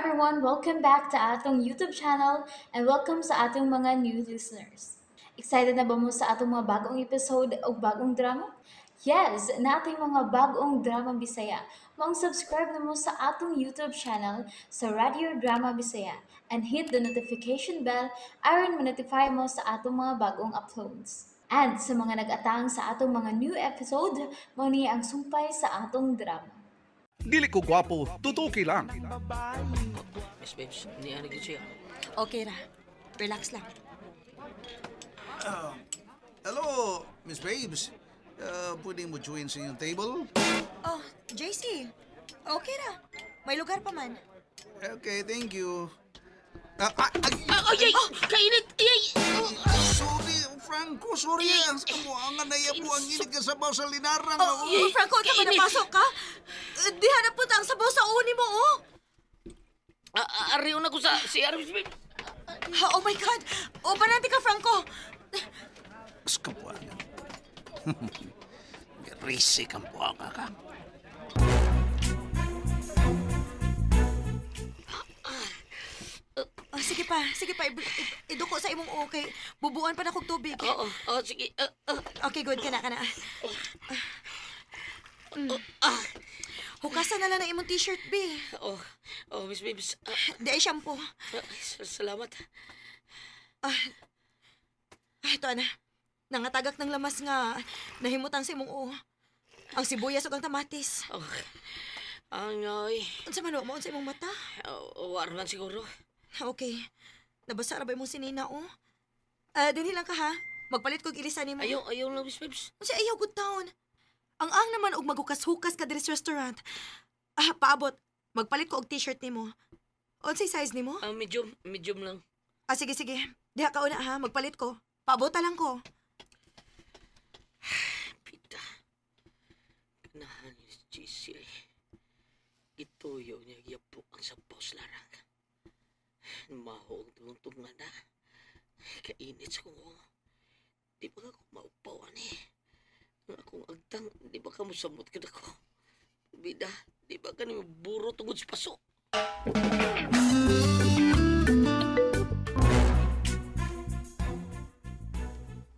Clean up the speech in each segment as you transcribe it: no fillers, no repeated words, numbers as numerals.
everyone! Welcome back to atong YouTube channel and welcome sa atong mga new listeners. Excited na ba mo sa atong mga bagong episode o bagong drama? Yes, nating mga bagong drama Bisaya. Maong subscribe na mo sa atong YouTube channel sa Radio Drama Bisaya and hit the notification bell aron ma-notify mo sa atong mga bagong uploads. And sa mga nag-atang sa atong mga new episode, mao ni ang sumpay sa atong drama. Dili ko gwapo, tutuki lang. Miss Babes, niya na siya. Okay ra. Relax lang. Hello, Miss Babes. Pwede mo join sa inyong table? Oh, JC. Okay ra. May lugar pa man. Okay, thank you. Ah, ah, ay, Ay, ay! Kainit! Ay, ay! Sorry, Franco, sorry. Ang kamuangan na yabo ang init ka sabaw sa linarang. Oh, Oh. Franco, unsa man Kainit. napasok ka? Diha na punta ang sabaw sa uni mo, oh. Ah, ah, ariw na ko sa CR, Miss Babes. Oh my God. O, banante ka, Franco. Mas kabuangan. Risik ang buanga ka. Oh, sige pa, sige pa. Iduko sa imong okay. Bubuan pa na kog tubig. Oo, oh, sige. Ah, ah, Okay, good. Kana, kana. Ah. Hukasan na lang ang imong t-shirt, B. Oh, oh, Miss Babes. Ah, Di ay shampoo. ah, salamat. Ah, ito ana. Nangatagak ng lamas nga nahimutang sa imong uo. Ang sibuyas ug ang kamatis. Oh, ang ay. Unsa man mo unsa imong mata? Oh, war man siguro. Okay. Nabasa ra ba imong sinina oh? Ah, dinhi lang ka ha. Magpalit kog ilisan nimo. Ayaw, ayaw lang, Miss Babes. Unsa ayaw good town? Ang naman og maghukas-hukas ka diri sa restaurant. Ah, paabot. Magpalit ko og t-shirt nimo. Unsay size nimo? Ah, medium, medium lang. Ah, sige sige. Diha ka una ha, magpalit ko. Paabota lang ko. Pita. Ganahan ni JC ay. Gituyo niya giyabok ang sabaw sa larang. Maho ang tungtong nga na. Kainit sa kong. Di ba ako maupaw ani? Ang akong agtang, di ba ka musamot ka ko? Bida, di ba ka ni buro tungod sa paso?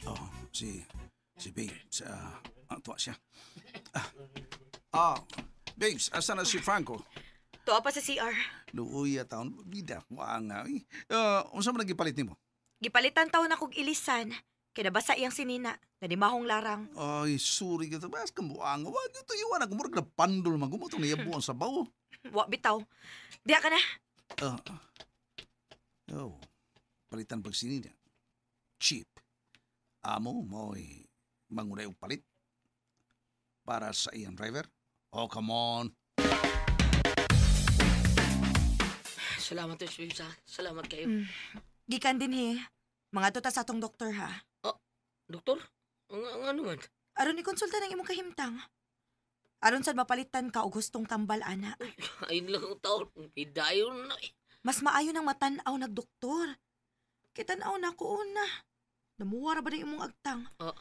Oh, si Babes. Tuwa siya. Babes, asa na si Franco? Tuwa pa sa CR. Luuya taon, bida, wanga. Eh. Unsa man nagipalit nimo? Gipalitan taon akong ilisan. Kay nabasa iyang sinina. Nanimahong larang. Ay, sorry ka. Bas kang buanga. Wag ito iwan ako. Murag na pandol man. Gumutong niyabo ang sabaw. Wa bitaw. Diha ka na. Ah. Oh, palitan pag sinina. Cheap. Amo, mo'y mangunay og palit. Para sa iyang driver. Oh, come on. Salamat, Miss Babes, ha? Salamat kayo. Gikan din he. Mga tuta sa atong doktor ha. Doktor? Ang ano man? Aron ikonsulta ng imong kahimtang. Aron sad mapalitan ka og gustong tambal ana. Ayun lang ang taon. Pidayon na eh. Mas maayo nang matan-aw nagdoktor. Kay tan-aw na ko una. Namuwa ra ba ng imong agtang? Ah.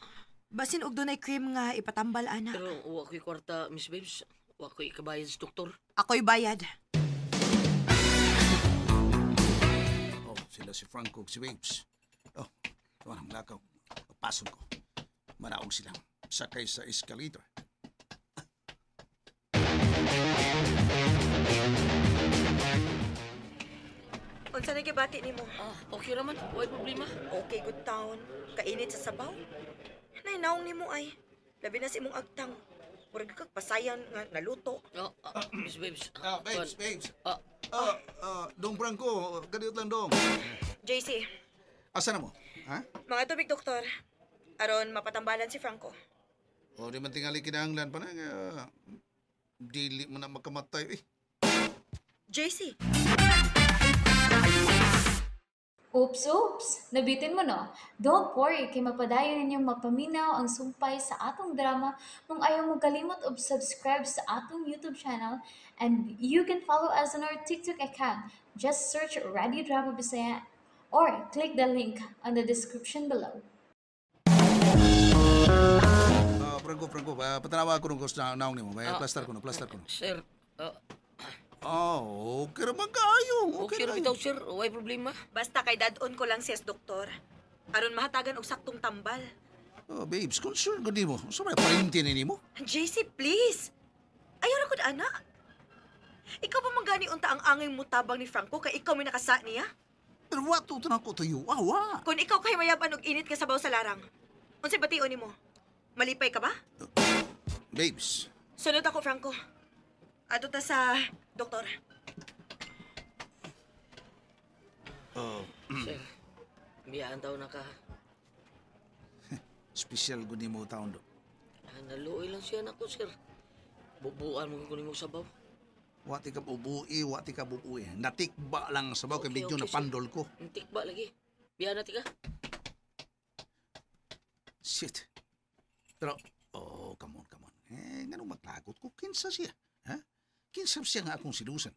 Basin og dunay cream nga ipatambal ana. Pero wa ko'y kwarta, Miss Babes. Wa ko'y kabayad sa doktor. Ako'y bayad. Oh, sila si Franco ug si Babes. Oh, tuwa nang lakaw. Pasok ko. Manaog sila. Sakay sa escalator. Unsa na gibati nimo? Ah, okay raman. Way problema. Okay, good town. Kainit sa sabaw. Nay naong nimo ay. Labi na sa imong agtang. Murag kag pasayan nga naluto. Oh, ah, Miss Babes. Ah, Babes, Babes. Ah, Dong Franco, kadiyot lang dong. JC, Asa na mo? Ha? mga tubig doktor. Aron mapatambalan si Franco. O, di man tingali kinahanglan pa na. Nga, dili mo na makamatay. Eh. JC, Oops, oops! Nabitin mo no? Don't worry, kay mapadayon ninyong mapaminaw ang sumpay sa atong drama kung ayaw mo kalimot og subscribe sa atong YouTube channel and you can follow us on our TikTok account. Just search Radio Drama Bisaya or click the link on the description below. Franco, Franco, patanawa ko nung gusto na naong nimo. May plaster ko no, plaster ko no. Sir. Ah, Oh, okay raman kaayo. Okay, Okay, ra ra bitaw, sir. Way problema. Basta kay dad-on ko lang siya sa doktor. Aron mahatagan og saktong tambal. Oh, babes, concern ko nimo. Sa may parinti ni nimo? JC, please. Ayaw ra kod ana. Ikaw pa man gani unta ang angay mutabang ni Franco kay ikaw may nakasa niya? Pero wa to na ko tuyo. Ah, wa. Kung ikaw kay mayaban og init ka sabaw sa larang. Unsay bation nimo? Malipay ka ba? Babes, Sunod ako, Franco. Adto ta sa doktor. oh, Sir, biyaan daw na ka. special gud nimo taon do. Ah, naluoy lang siya nako, sir. Bubuan mo ko nimo sabaw. Wa ti ka bubui, wa ti ka bubui. Natikba lang sa sabaw kay Okay, medyo okay, sir. napandol ko. Tikba lagi. Biyaan na tika. Shit. Pero, oh, come on, come on. Eh, nganong maglagot ko? Kinsa siya? Ha? Kinsa siya nga akong silusan?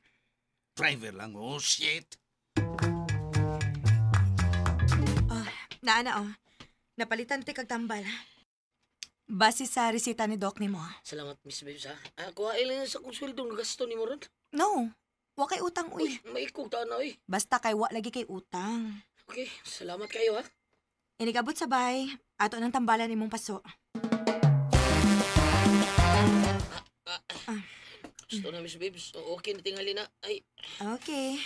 Driver lang, oh shit. Ah, naa na oh. Napalitan ti kag tambal. Base sa reseta ni doc nimo. Salamat, Miss Babes, ha. Ah, kuha lang sa kong sweldo nga gasto nimo ron. No. Wa kay utang uy. Maikog ta na, uy. Basta kay wa lagi kay utang. Okay, salamat kayo, ha. Inigabot sa bay, ato nang tambalan imong paso. Gusto na, Miss Babes. Okay na tingali na. Ay, Okay.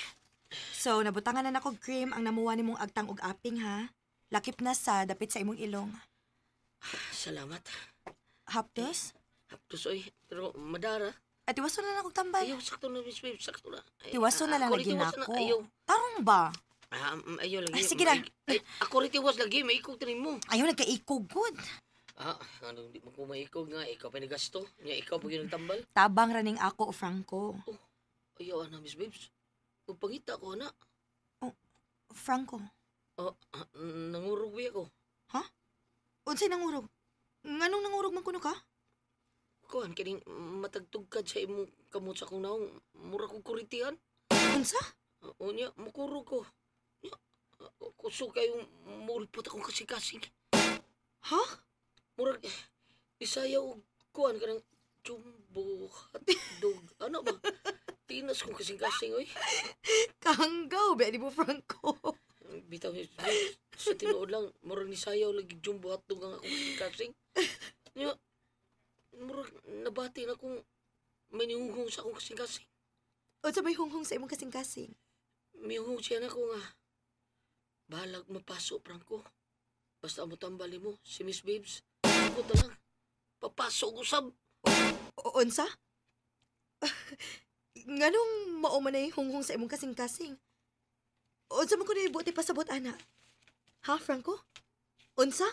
So, nabutangan na nako cream ang namuha nimong agtang og aping ha. Lakip na sa dapit sa imong ilong. Salamat. Hapdos? Hapdos, oy. Pero madara. At tiwason na lang akong tambal. Ayaw, sakto na, Miss Babes. Sakto na. Ay, Tiwason na lang ako rin lagi tiwason na. nako. Ayaw. Tarong ba? Ah, ayaw lagi. Ay, sige na. Ay, ako rin tiwas lagi. Maikog tanin mo. Ayaw nagkaikog good. Ah, ano, di mo ko maikog nga. Ikaw pa nagasto. Nga, ikaw pa ginagtambal. Tabang raning ako, Franco. Ayaw, ana, Miss Babes. Pagpangita ko, ana. Franco. Oh, ah, nangurog ba ako? Unsay nangurog? Nganong nangurog man kuno ka? Kuan, kining matagtugkad sa imong kamot sa akong naong. Mura kong kuritihan. Unsa? Unya, mukurog ko. Nya, kusog kayong mulpot akong kasing-kasing. Ha? Murag, Bisaya og kuan kanang jumbo, hotdog, ano ba? Tinas kong kasing-kasing, oy. Kahanggaw, ba di mo, Franco? Bitaw, sa tinuod lang, murag ni sayaw lagi jumbo hotdog ang akong kasing-kasing. Nya, murag nabati na kung may nihunghong sa akong kasing-kasing. Unsa may hunghong sa imong kasing-kasing? Mihunghong siya na ko nga. Balag mapaso, Franco. Basta mo tambali mo, si Miss Babes. Ako ta lang. Papaso ko sab. O, unsa? Nganong mao man ay hunghong sa imong kasing-kasing? Unsa man kuno ibuot ipasabot ana? Ha, Franco? Unsa?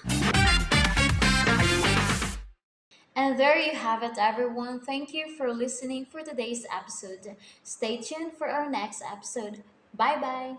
And there you have it, everyone. Thank you for listening for today's episode. Stay tuned for our next episode. Bye bye.